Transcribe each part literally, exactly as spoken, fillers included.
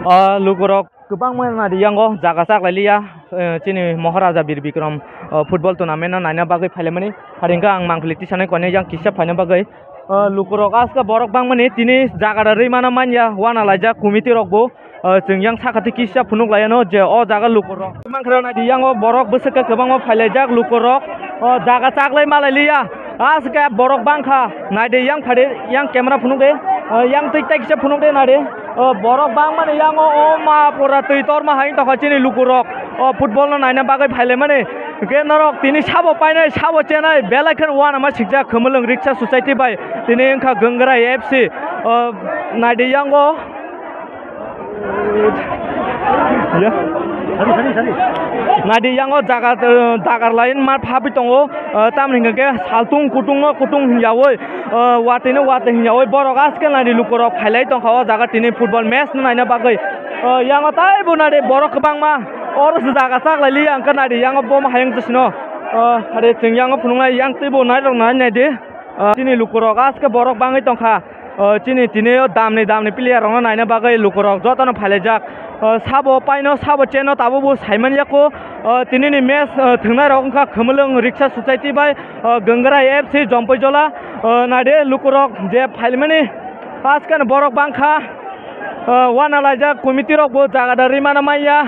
Ah, lukurok kwbangma nadi yango jaga chaklai liya, eh, chini Moharaja Bir Bikram, ah, football tournament no naina bagwi phailaimani. Hari hwnkhe ang mangpili tisanai kone yang kisa phaina bagwi. Ah, lukurok aska borok bangmani tini jaga da rwi mana manya wana laijak committee rok bo. Ah, chwng yang sakha twi kisa phunuk lai ano je o jaga lukurok. Mankhe nadi yango borok bwswk kwbangma phailaijak lukurok. O jaga chaklai malai liya. Aske borok bangkha, naidi yang phadi, yang camera phunuk de, eh, yang tik tak kisa phunuk de naidi. Eh, borok bangmani yang o, o ma pura twi torma hai tokha chini lukurok. O football no naina bagwi phailaimani. Hwnkhe norok tini sabo painai, sabo chenai, belai kheno uanama sikjak Khumulwng Riksa Society bai. Tini wngkha Gangrai F C. Eh, naidi yang o. Ya. Nadi yango jaga, eh, dagar line ma phabi tongo, eh, tamni hwnkhe saltung kutung no kutung hinyawi, eh, watwi no watwi hinyawi borok aske nadi lukurok phailai tongkha o jaga tini football match no naina bagwi. Eh, yango taibo nadi borok kwbangma oro se jaga chaklai liya hwnkhe nadi yango boma hayung jisino, eh, hade chwng yango phunuknai yang teibo nairok nai naidi. Ah, chini lukurok aske borok bangwi tongkha. Ah, chini tini o damni damni player rokno naina bagwi lukurok jotono phailaijak. Ah, sabo paino sabo cheno tabukbo saimanya kho. Ah, tinini match, ah, thwngnairok wngkha Khumulwng Riksa Society bai, ah, Gangrai F C Jompoijola. Ah, naidi lukurok je phailmani askeno borok bangkha. Ah, wana laijak committee rokbo jaga da rimana manya.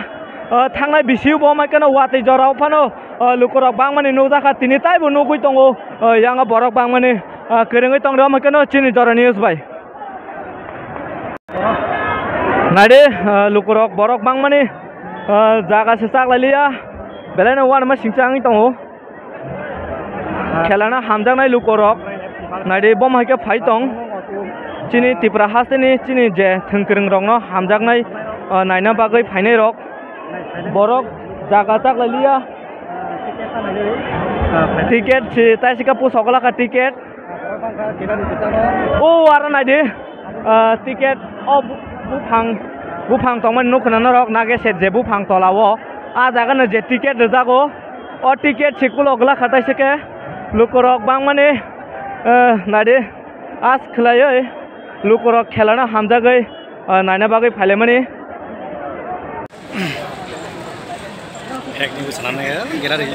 Ah, thangnai bisiubo omaikeno watwi jorao phano, ah, lukurok bangmani nukjakha, tini taibo nugwi tongo, ah, yango borok bangmani, ah, kwrwngwi tongdi omaikeno chini jora news bai. Naidi, ah, lukurok borok bangmani, ah, jaga se chaklai liya, belaino uanama singcha wngwi tongo. Khelana hamjaknai lukorok, naidi bom hai khe phai tong. Chini Tripura hasteni chini je thwngkwrwng rokno hamjaknai, ah, naina bagwi phainai rok. Borok jaga chaklai liya. Ticket si taisika pusok laka ticket. O aro naidi, ah, ticket o bu-, buphang, buphang tongmani nukho na norok Nagesher je buphang tola o. Ah jaga no je ticket rwjago. O ticket si kulo glak kha taisike lukurok bangmani, eh, naidi as khwlaiwi lukurok khelano hamjagwi, eh, naina bagwi phailaimani. Ek ni bwsana nang, eh, gera ri.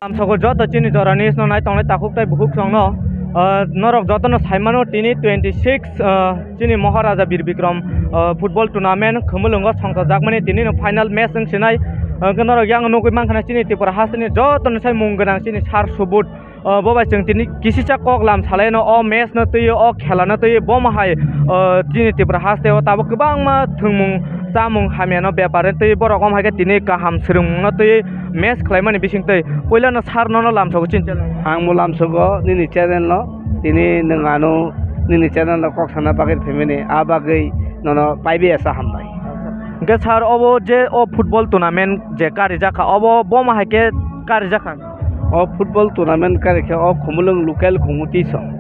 Amsoko joto chini jora news no nai tongnai takhuk tai bukhuk songno, eh, norok jotono saimano tini twenty six, eh, chini Maharaja Bir Bikram, ah, football tournament Khumulwngo songchajakmani tini no final match wng sinai. Hwnkhe norok yang nugwi mankha chini Tripura hasteni joto ni sai mung gwnang chini sar subut. Ah, bo bai chwng tini kisisa kok lam salaino o match no twiwi o khela no twiwi bomo hai, ah, chini Tripura hasteo tabuk kwbangma thwngmung chamung hamya no bepar twiwi borok omo hai khe tini kaham swrwngmung no twiwi match khlaimani bisingtwi puila no sar nono lamsogo chini channel. Ang bo lamsogo nini channel no, tini nwng ano nini channel no kok sana bagwi phaimani, a bagwi nono paibai asa hambai. Hwnkhe sir, obo je o football tournament je karijak kha, obo bomo hai khe karijak kha? O football tournament karikha o Khumulwng local committee song.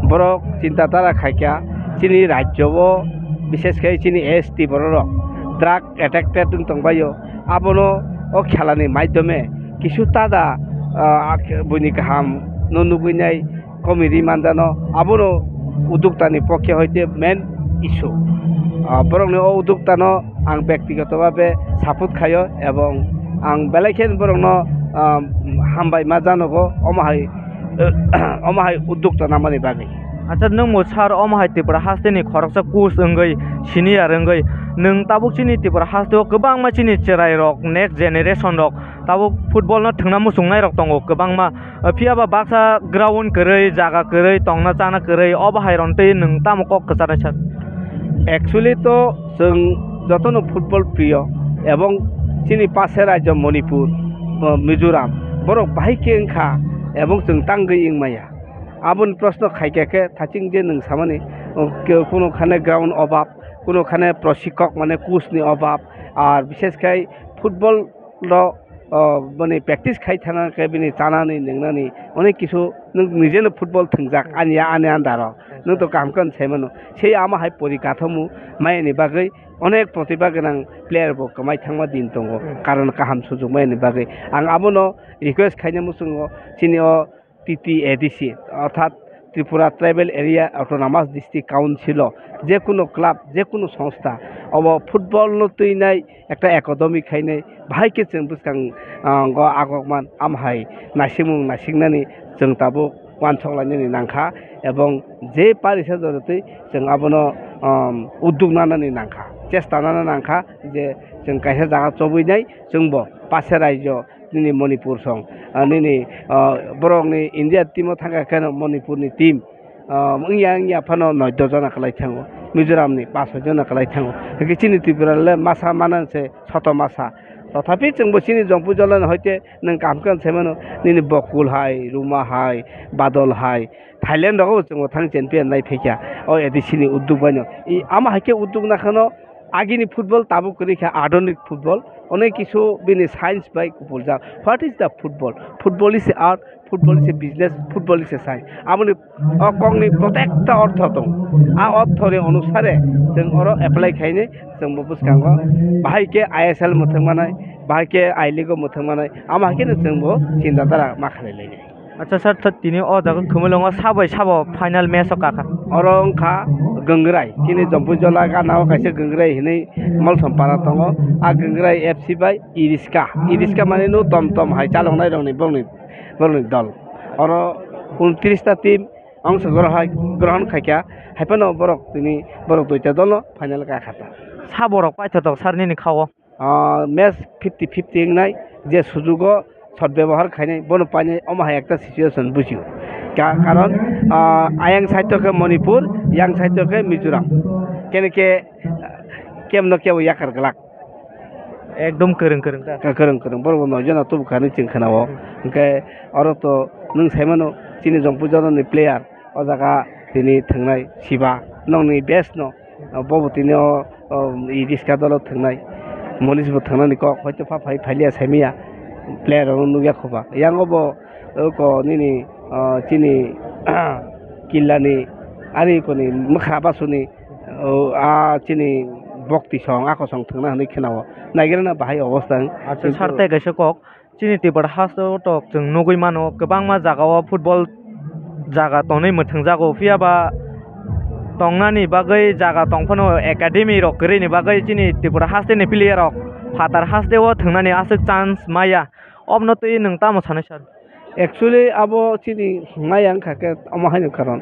Borok chinta dara khaikha chini rajyo o, bishesh khe chini S T bororok drug addicted wng tongbaio. Abono o khelani maidhyome kisu tada, ah, buini kaham no nugwi nai komiri manjano, abono udoktani pokhe hoite main issue. Ah, borokni o udoktano ang bektigoto bhabe support khaio ebong ang belai khe borokno, ah, hambai ma janogo omo hai, omo hai udokta nangmani bagwi. Acha, nwng bo sir, omo hai Tripura hasteni khoroksa coach wngwi, senior wngwi, nwng tabuk chini Tripura hasteo kwbangma chini chwrairok, next generation rok tabuk football no thwngna muchungnairok tongo kwbangma. Phiya ba baksa ground kwrwi, jaga kwrwi, tongna chana kwrwi, obo hai rok twi nwng tamo kok kwcharnai sir? Actually to chwng jotono football priyo ebong chini pase rajyo Manipur, uh, Mizoram, borok bahai khe wngkha ebong chwng tangwi wngmaya. Aboni proshno khaikha khe thaching je nwng samani, uh, ke-, kuno khane ground obab, kuno khane proshikok mane coach ni obab, ar bishesh khai football rok, o, bini practice khai thana khe bini chanani nwngnani onek kisu nwng nijeno football thwngjak, ani ya, ani andaro nwng to kaham khe sai mano. Sei amo hai porikathomu mayani bagwi onek protibha gwnang player bo kwmai thangma din tongo, hmm, karon kaham sujuk mayani bagwi. Ang abono request khaina muchungo chini o T T A D C, orthat Tripura Tribal Area Autonomous District Council o je kuno club, je kuno songstha, obo football no twinai ekta academy khainai, bahai khe chwng bwskang, ah, go agokman, amhai naisikmung naisiknani chwng tabuk uansuk lainani nangkha, ebong je parisa jorotwi chwng abono, um, udduk nanani nangkha, chesta nana nangkha je chwng kaisa jaga chobwinai chwngbo paisa raijo nini Manipur song, ah, nini, ah, borokni India team o thangkha kheno Manipurni team, ah, wngya wngya phano noi dos jona kwlai thango, Mizoramni pas soi jona kwlai thango, hwnkhe chini Tripura le masa manang se soto masa. Tothapi chwngbo chini Jompu Jolani hoite nwng kaham khe saimano, nini Bokul hai, Ruma hai, Badol hai, Thailand rogo chwngbo thang champion nai phaikha o A D C ni udduk baino. I, ama haikhe udduk nakhano agini football tabuk kwrwi kha adhunic football, onek kisu bini science bai kupuljak. What is the football? Football is a art, football is a business, football is a science. Aboni o kokni protekta ortho tong. A orthoni onusare chwng oro apply khainai, chwngbo bwskango bahai khe I S L mwthang manai, bahai khe I League o mwthang manai, ama haikhe no chwngbo chinta dhara ma khlai lainai. Acha sir, tha-, tini o jaga Khumulwngo sabo sabo final match o kakha. Oro wngkha Gwngrai, chini Jompu Jola gana o kaisa Gwngrai hinwi Molsom para tongo. A Gwngrai F C bai Iriska. Iriska mani no tom tom hai chaloknai rokni borokni, borokni dol. Oro untris ta team ongso grohai-, grohon khaikha. Haiphano borok tini borok duita dol no final kakha ta. Sabo rok paithotok sir nini khao? Ah, match fifty fifty wngnai, je sujugo sot bebohar khainai, bono painai, omo hai ekta situation bujio. Ka-, karon, ah, ayang side o khe Manipur, yang side o khe Mizoram. Kene khe, ah, kemno kebo yakar glak. Ekdom kwrwng kwrwng ta. Ka-, kwrwng kwrwng, borok bo noi jona tubu kha hinwi chwng khna-o. Hwnkhe oro to nwng sai mano, chini Jompu Jolani player, o jaga tini thwngnai Siba, nokni best no. Bobo tini o, o, i riska dolo thwngnai. Monis bo thwngnani kok, hoito pha phai, phailiya saimiya. Player rokno nukya khoba. Yang obo, o, ko nini, o, chini, killani, ani koni mwkhra basuni, o, a, chini bokti song, ako song thwngna hinwi khna-o. Naigirana bahai obostha. Acha, kintu sarte kaisa kok. Chini Tripura haste o tok chwng nugwi mano, kwbangma jaga o football jaga tonwi mwthangjago, phiya ba tongnani bagwi jaga tong phano academy rok kwrwini bagwi chini Tripura haste ni player rok phatar haste o thwngnani aswk chance maya, obono twi nwng tamo sanai sir? Actually abo chini maya wngkha khe omo haino karon,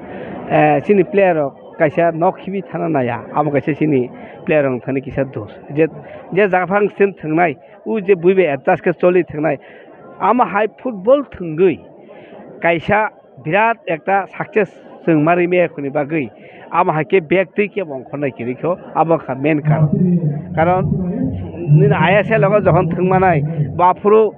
eh, chini player rok kaisa nok khibi thana naya, abo kaisa chini player rok thani kisa dos, je, je jaga phang sim thwngnai, o je bui bai adjust khe choli thwngnai, ama hai football thwngwi kaisa birat ekta success chwng ma rimaya khoni bagwi, ama hai khe bek twi khe bo ongkhornai kwrwi kho, abo wngkha main karon. Karon nini I S L o jokhon thwngmanai, baphuru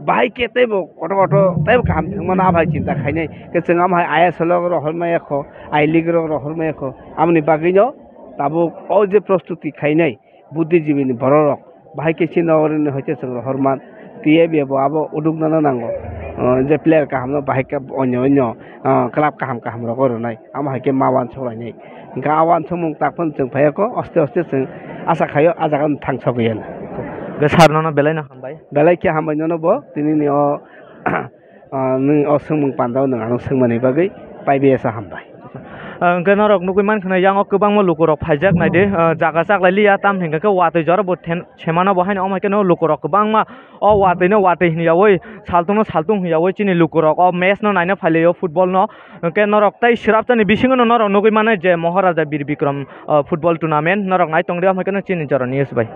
bahai khe teibo kotor kotor teibo kaham thwngmano, abo hai chinta khainai khe chwng ama hai I S L o rohormaya kho, I League rok rohormaya kho, aboni bagwino tabuk o je prostuti khainai, buddhijibini bororok bahai khe chini nogorni hoite chwng rohorman, tiyebo abo uduknano nango, o, je player kahamno bahai khe onyo onyo, o, club kaham kaham rogo rwnai, amo hai khe ma uansuk lainai. Hwnkhe a uansukmung tak phano chwng phaiya kho, aste aste chwng asa khaio a jaga thang sogwi ya. Hwnkhe sir nono belai no hambai. Belai khe hambai nono bo tini ni o, ah, nwng o swngmung panda o nwng ano swngmani bagwi paibai asa hambai. Ah, hwnkhe norok nugwi mankha na, yang o kwbangma lukurok phaijak, naidi, ah, jaga chaklai liya, tamni hwnkhe watwi jora bo then-, semano bo haino, omo hai kheno lukurok kwbangma o watwi no watwi hinyawi, saltung no saltung hinyawi chini lukurok o match no naina phailai o football no. Hwnkhe norok tei swrapsa ni bisingo no norok nugwi mano je Maharaja Bir Bikram, ah, football tournament norok nai tongdi, omo hai kheno chini jora news bai.